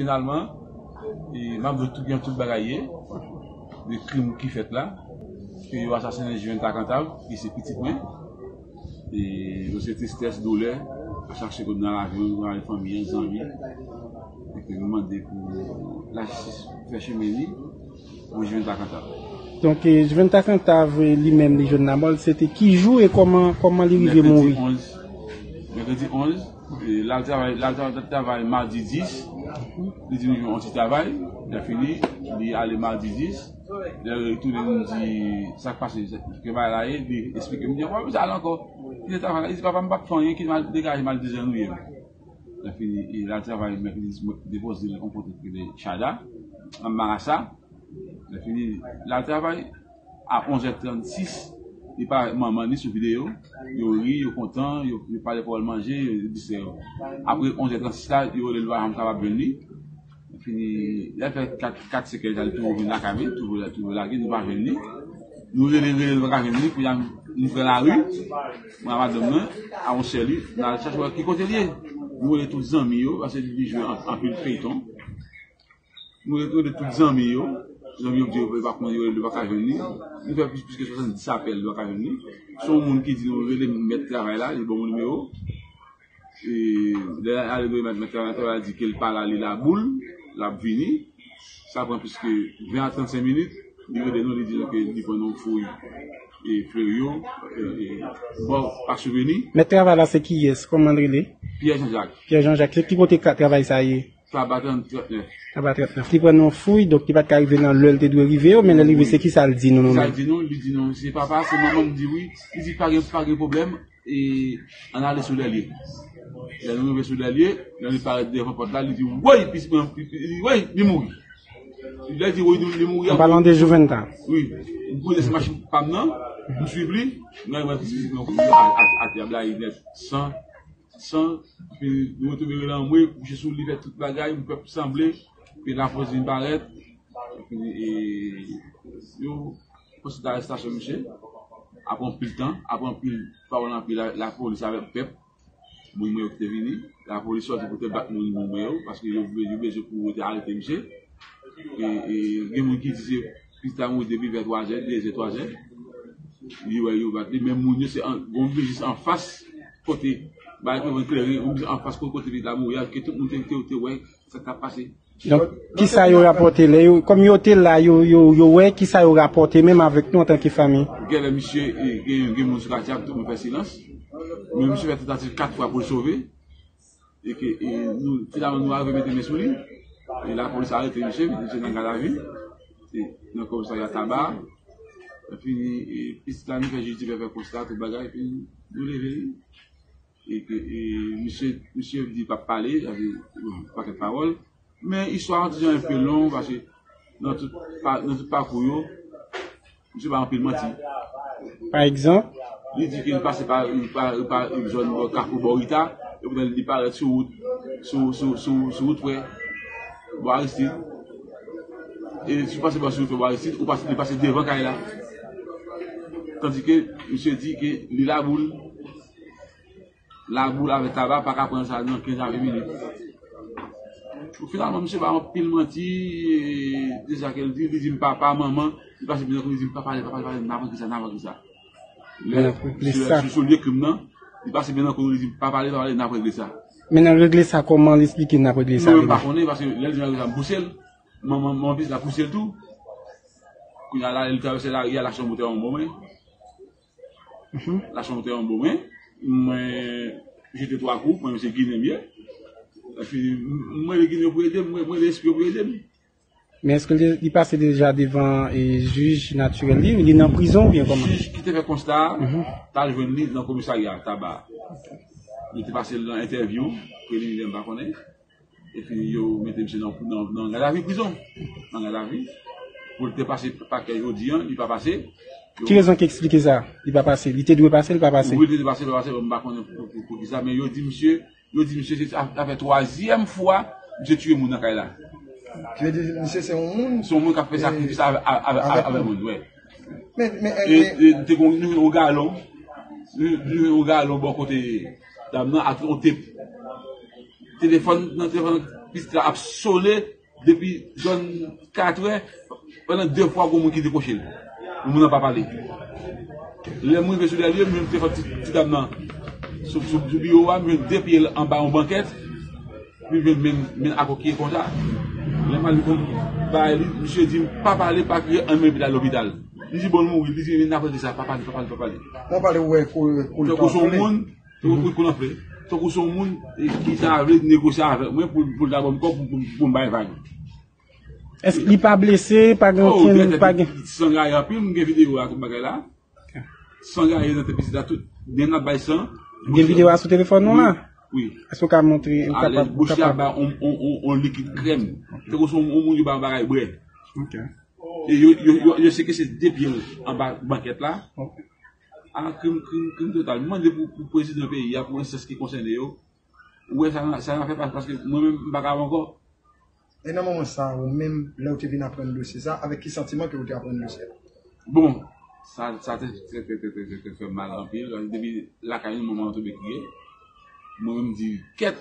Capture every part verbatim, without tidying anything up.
Finalman, e, m ap di w tout jan tout bagay ye, de krim ki fèt la, ke yo asasinen Juventa Cantave, ki se pitit mwen. E, yo se tristès, doulè, a chak segonn nan lavi, nou avèk fanmi an, zanmi. E ke nou mande pou lajistis fè chemen li, pou Juventa Cantave. Donk, e, Juventa Cantave, e, li menm, li jwenn lanmò l, se te ki jou e kòman, kòman li rive mouri? Mèkredi onz, mèkredi onz, e, l al travay, l al tra-, travay madi dis, li di nou jwenn yon ti travay, lè fini, li ale madi dis, lè l retounen, nou di sa k pase, ke bagay la ye, li eksplike m, di, "Ankò, misye al ankò, ki travay la?" Li di, "Papa, m p ap fè anyen, kite m al degaje m al dejanouye m." Lè fini, e, l al travay mèkredi dis, mwen depoze l yon kote ki rele Chada, nan Marasa. Lè fini, l al travay, a onz è trannsis, li parèt manman li sou videyo. Yo ri, yo kontan, yo, yo pale pawòl manje, yo distrè yo. Apre onz è trannsis la, yo rele l, yo pa janm kapab jwenn li. Lè fini, lè fè kat, kat, senk è, li toujou vin lakay mwen, toujou, toujou lage, nou pa jwenn li. Nou rele, rele, nou pa ka jwenn li, kounye a, nou pran lari, mwen ak madanm mwen, a yon sè li, n al chache wè ki kote li ye. Nou rele tout zanmi yo, paske li jwe an-, anpil feyton. Nou rele tout zanmi yo. Zanmi yo di yo pa konn yo rele, yo pa ka jwenn li. Nou fè plis, plis ke swasanndis apèl, yo pa ka jwenn li. Se yon moun ki di nou rele mèt travay la, li ban m nimewo. E, lè ale rele mèt, mèt travay la, travay la di ke l pa la, li laboul, l ap vini. Sa pran plis ke ven a trannsenk minit, li rele nou, li di nou ke li pran yon fouy, e, Fleuryon, e, e, bò, pa souveni. Mèt travay la se kiyès? Kòman l rele? Pierre Jean-Jacques. Pierre Jean-Jacques, se ki kote ka travay sa ye? Taba trant, trantnèf. Taba trantnèf. Li pran yon fouy, donk li pa t ka rive nan lè l te dwe rive yo, men lè l rive, se kisa l di nou, nou menm? Sa l di nou, li di nou, se papa, se manman m di wi. Li di pa gen, pa gen pwoblèm, e ann ale sou lèlye. Lè nou rive sou lèlye, lè li parèt devan pòt la, li di, "Woy, pitit mwen, pi-, pi-, woy, li mouri." Lè li di, "Woy, li, li mouri." An palan de Juventa. Wi. M poze sou machin pa m nan, m swiv li, mwen wè pitit mwen atè a, blayi nèt, san, san, epi nou retwouve l anmwe, kouche sou li, fè tout bagay, m pèp sanble, epi lapolis vin parèt, epi, e, yo pwosede arestasyon misye, apre anpil tan, apre anpil pawòl anpil, la, lapolis avèk pèp, moun mwen yo ki te vini, lapolis sòti pou te bat moun, moun mwen yo, paske yo, yo bezwen pou yo te arete misye. E, e, gen moun ki di se pitit la mouri depi vè twa zè, de zè, twa zè. Li wè yo bat li, men moun yo se an, gon vizis anfas kote, bagay ki vin klere, gon vizis anfas kote, kote pitit la mouri a, ke tout moun te, te, te wè sa k t ap pase. Donk, kisa yo rapòte lè yo, kòm yo te la, yo, yo, yo wè, kisa yo rapòte menm avèk nou antanke fanmi? Genlè misye, e, gen, gen moun sou katye a, tout moun fè silans. Men misye fè tantativ kat fwa pou l sove. E ke, e, nou, finalman, nou arive mete men sou li. E lapolis arete misye, mete misye nan gadavi. E nan komisarya Taba. Epi, e, pitit la, nou fè jij di fè konsta, tout bagay, epi nou leve li. E ke, e, misye, misye di l p ap pale, sa vle di, bon, pakèt pawòl. Men istwa an ti jan enpe long, paske nan tout pa, nan tout pakou yo, misye bay anpil manti. Pa egzanp? Li di ke li pase pa, li pa, li pa zòn bò Kafou bò Rita, epoutan li parèt sou wout, sou, sou, sou, sou wout frè, bò Aristid. E si w pase bò sou wout frè bò Aristid, ou pase, li pase devan kay la. Tandike misye di ke li laboul. Laboul avèk Taba pa ka pran sa nan kenz a ven minit. Finalman, misye bay anpil manti, e, deja ke l di, li di m papa, manman, li pase byen nan kou, li di m pa pale, pa pale, pa pale, n ap regle sa, n ap regle sa. Lè, sou, sou lye krim nan, li pase byen nan kou, li di m pa pale, pa pale, n ap regle sa. Men n ap regle sa, kòman l esplike n ap regle sa? Mwen menm pa konnen, paske lè l di m ap regle sa, m pouse l. Manman, manman pitit la pouse l tou. Kounye a la, lè l travèse lari a, l achte yon boutèy onbo mwen. L achte yon boutèy onbo mwen. Mwen jete twa kou, mwen se Ginen m ye. Epi, m, m rele Ginen pou ede m, mwen, mwen rele espri yo pou ede m. Men èske li, li pase deja devan, e, jij natirèl li, li nan prizon oubyen kòman? Jij ki te fè konsta a, t al jwenn li nan komisarya Taba. Li te pase l nan entèvyou, preliminè, m pa konnen. Epi yo mete misye nan, nan, nan gadavi prizon. Nan gadavi. Pou l te pase pakè jodi a, li pa pase. Yo... Ki rezon ki eksplike sa? Li pa pase. Li te dwe pase, li pa pase. Wi, li te dwe pase, li pa pase. Bon, m pa konnen pou, pou, pou ki sa, men yo di misye, yo di misye se, sa, sa fè twazyèm fwa misye tiye moun nan kay la. Yo di misye se yon moun, se yon moun k ap fè, e, sakrifis avè, avè, avè, avè moun, wi. Men, men, e, e, e, te gon, nou, yon galon, nou, nou, yon galon bò kote dam nan ak yon tep. Telefòn, nan telefòn, Pitit la ap sone depi zòn katrè, pandan de fwa gon moun ki dekwoche l. Moun nan pa pale. Lè m rive sou lè lye, m jwenn telefòn ti, ti dam nan sou, sou, sou biwo a, m jwenn de pye l anba yon bankèt, m jwenn men, men akòkiye konsa. Lè m al li konn bagay li, misye di m pa pale, pa kriye, ann men l lopital. M di bon, l mouri, li di men n ap regle sa, pa pale, pa pale, pa pale. Mwen pale, ou wè kou, kou l Tankou se yon moun, tankou kou l anfle. Tankou se yon moun e, ki ta vle negosye avèk mwen pou, pou l ta ban m kòb pou, pou, pou m bay vag. Èske li pa blese, pa gen Oh, okenn, bèt pa epi gen san gaye anpil, m gen videyo a, tout bagay la. San gaye nan tèt pitit la, tout. Men n ap bay san. Gen videyo a sou telefòn nou la? Wi. Èske w ka montre, ou Alèz, kapab, ou bouch li ap kapab? Bay on, on, on, on likid krèm. Tankou se yon, yon moun yo ba yon bagay bwè. Ok. E yo, yo, yo, yo sekese de pye l anba bankèt la. Ok. A, krim, krim, krim total. M mande pou, pou prezidan peyi a, pou enstans ki konsène yo. Ou wè sa, sa n ap fè pa, paske mwen menm, m pa ka ankò. E nan moman sa a, ou menm, lè w te vin aprann dosye sa, avèk ki santiman ke ou te aprann dosye a? Bon, sa, sa te, te, te fè m mal anpil. Depi lakay nou, manman an tonbe kriye. Mwen menm, m di, kèt,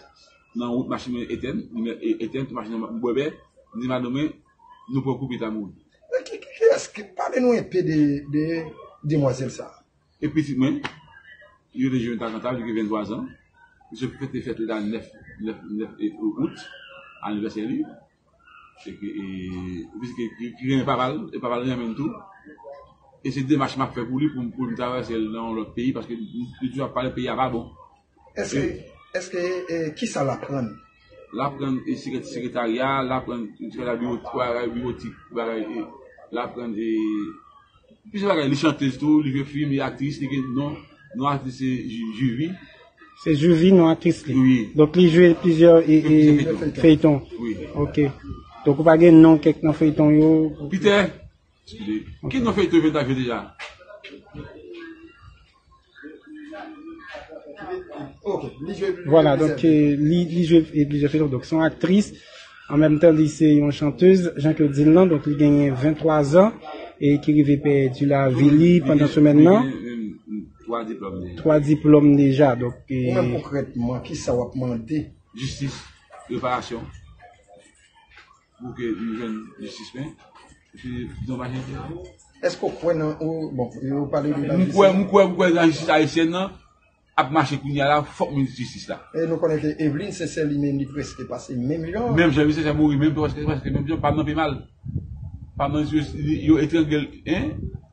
nan wout machin mwen etèn, limyè e-, etèn, tout machin nan bwè bè. M di madanm mwen, nou pran koupe ta mouri. Men ki, ki, ki, pale nou enpe de, de demwazèl sa a. E pitit mwen, yo te jwenn ta kantab, li gen venntwa zan. Misye fete fèt li la nèf, nèf, nèf e, out, anivèsè li. Se ke, e, pitit ki, ki, ki renmen papa l, e papa l renmen l tou. E se demach m ap fè pou li, pou, pou m travèse l nan yon lòt peyi, paske li, li toujou ap pale peyi a pa bon. Èske, èske, e, kisa l aprann? L aprann, e, sekrè-, sekretarya, l aprann, e, bagay biwotik, bagay, e, l aprann, e, plizyè bagay. Li chantèz tou, li jwe fim, li aktris, li gen non, non aktris se Ju-, Juvie. Se Juvie, non aktris li. Wi. Donk, li jwe plizyè, e, Plizyè e, feyton. Feyton. Wi. Ok. Donk, ou pa gen non kèk nan feyton yo? Peter, Eskize. Ki non feyton yo ta jwe deja? Ok, li jwe Vwala, plizyè donk, feyton. E, li, li jwe, e, plizyè feyton. Donk, se yon aktris. An menm tan, li se yon chantèz, jan ke w di l lan. Donk, li genyen venntwa zan e ki rive pèdi lavi li pandan semèn nan. Li gen, li gen, e, twa diplòm deja. Twa diplòm deja. Donk, e, Ou menm konkrètman, kisa w ap mande? Jistis, reparasyon. Pou ke nou jwenn jistis, men, epi nou pa jwenn. Èske w kwè nan, ou, bon, yo pale de M kwè, lajistis? M kwè, m kwè nan jistis ayisyèn nan, ap mache kounye a la, fòk nou jwenn jistis la. E nou konnen ke Eveline Sincère li menm, li prèske pase menm jan. Menm jan, Eveline Sincère mouri menm, prèske, prèske menm jan, pa m nan pi mal. Pa m nan, yo, yo etranje l, en,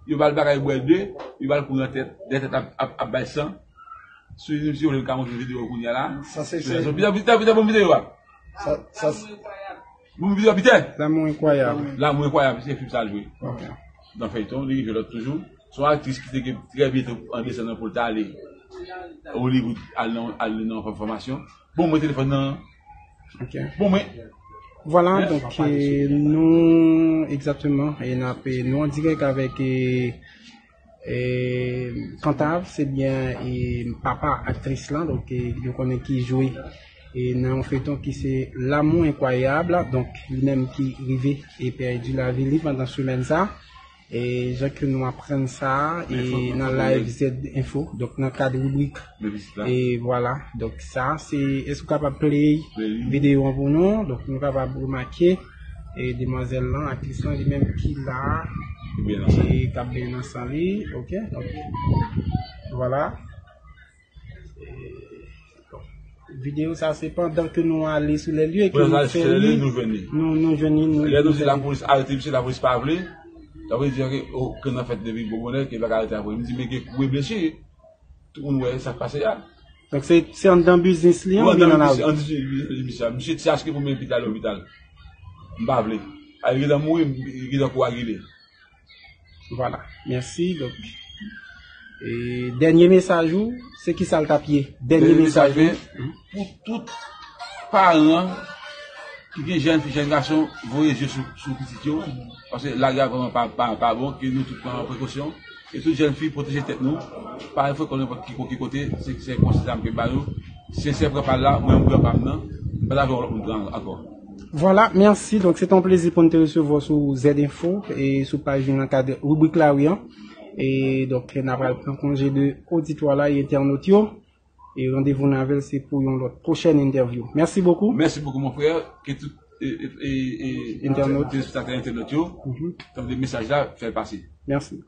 yo ba l bagay bwè de, yo ba l kou nan tèt, de tèt ap, ap, ap bay san. Si, si w vle, m ka montre videyo kounye a la. Sa se, se Pita, Pita, Pita, bon videyo a. Sa, sa, Bon videyo a, Pita. Lanmou enkwayab. Lanmou enkwayab, se fim sa l jwe. Ok. Nan feyton, li jwe lòt toujou. Se yon aktris ki te gen trè byento an desann nan pou l ta ale Hollywood, al nan, al nan fòmasyon. Bon, mwen telefòn nan. Ok. Bon, mwen. Vwala, donk, e, nou, egzakteman, e n ap, e, nou an dirèk avèk, e, E, Kantav, se byen, e, papa aktris lan, donk, e, nou konnen ki jwe, e, nan yon feyton ki se L'amour incroyable, donk, li menm ki rive e pèdi lavi li pandan semèn sa, e, jan ke nou aprann sa, e, nan Live Z Info, donk, nan kad ribrik, e, vwala, donk, sa, se, èske w kapab play videyo an pou nou, donk, nou kapab remake, e demwazèl lan, aktris lan, li menm ki la, e k ap benyen nan san li, ok, donk, vwala. E, bon, videyo sa, se pandan ke nou ale sou lè lye ke nou fè li, nou jwenn li. Nou, nou jwenn li, nou, Lè nou di lapolis arete misye, lapolis pa vle, sa vle di ke, o, ke nan fèt depi bon bonè, ke pa ka arete apre. M di, men gen kou e blesi. Tout moun wè sa k pase a. Donk, se, se anndan biznis li an oubyen nan lari? Anndan biznis, anndan biznis, misye, misye te achte pou m envite l lopital. M pa vle. A, li gentan mouri, li gentan koagile. Vwala. Mèsi. Donk, e, dènye mesaj ou, se kisa l t ap ye? Dènye mesaj ou. Pou tout paran ki gen jèn fi, jèn gason, voye je sou, sou pitit yo, paske lari a vrèman pa, pa, pa bon, ke nou tout pran prekosyon. E tout jèn fi, pwoteje tèt nou. Pa frekante nenpòt ki, ki kote, se, se konsèy sa m te ba nou. Sensè pran pa l la, mwen m pran pa m nan. M pa ta vle yon lòt moun pran ankò. Vwala, mèsi. Donk, se te yon plezi pou n te resevwa w sou Z Info e sou paj nou nan kad ribrik Lari an. E donk, n a pral pran konje de oditwa la e entènot yo. E randevou n avè l se pou yon lòt pwochèn entèvyou. Mèsi bokou. Mèsi bokou mon frè. Ke tout e, e, e, e, Entènot. Telespektatè entènot yo, Mhm. tande mesaj la, fè l pase. Mèsi.